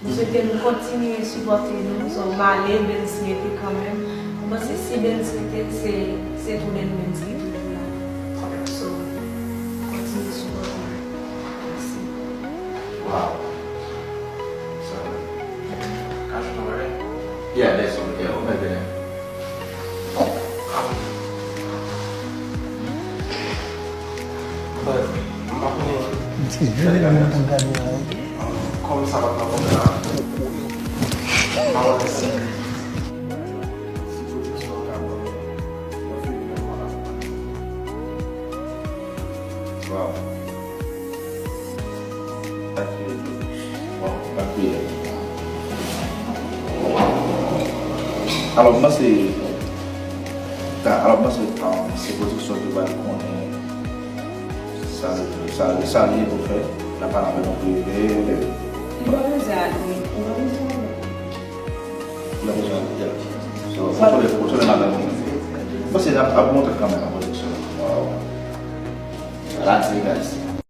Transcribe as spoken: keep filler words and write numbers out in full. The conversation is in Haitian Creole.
M swete nou kontinye sipòte nou, so m ale, Benz rete kanmenm. M panse si Benz rete, se, se tou Benz ki toujou la. So, kontinye sipòte nou. Mèsi. Wow. So, can I show you? Yeah, that's okay. Yeah, okay, then. But, m pa konnen. M se jwe nan pou gade la. Kòm sa pa t nan kòm sa, m pa konnen si, si pwodiksyon an ka ban yon feyton nòmal. Wow. Alò, m panse, alò, m panse, um, se pwodiksyon ki pral konnen sa, sa, sa li ye pou fè. N ap pale avè nou prive. Li pa bezwen ale, li pa bezwen ale. Li pa bezwen ale, yeah. So, konsole, konsole madanm ou. M panse l ap, ap monte kanmenm nan pwodiksyon. Wow. Sa la di, guys.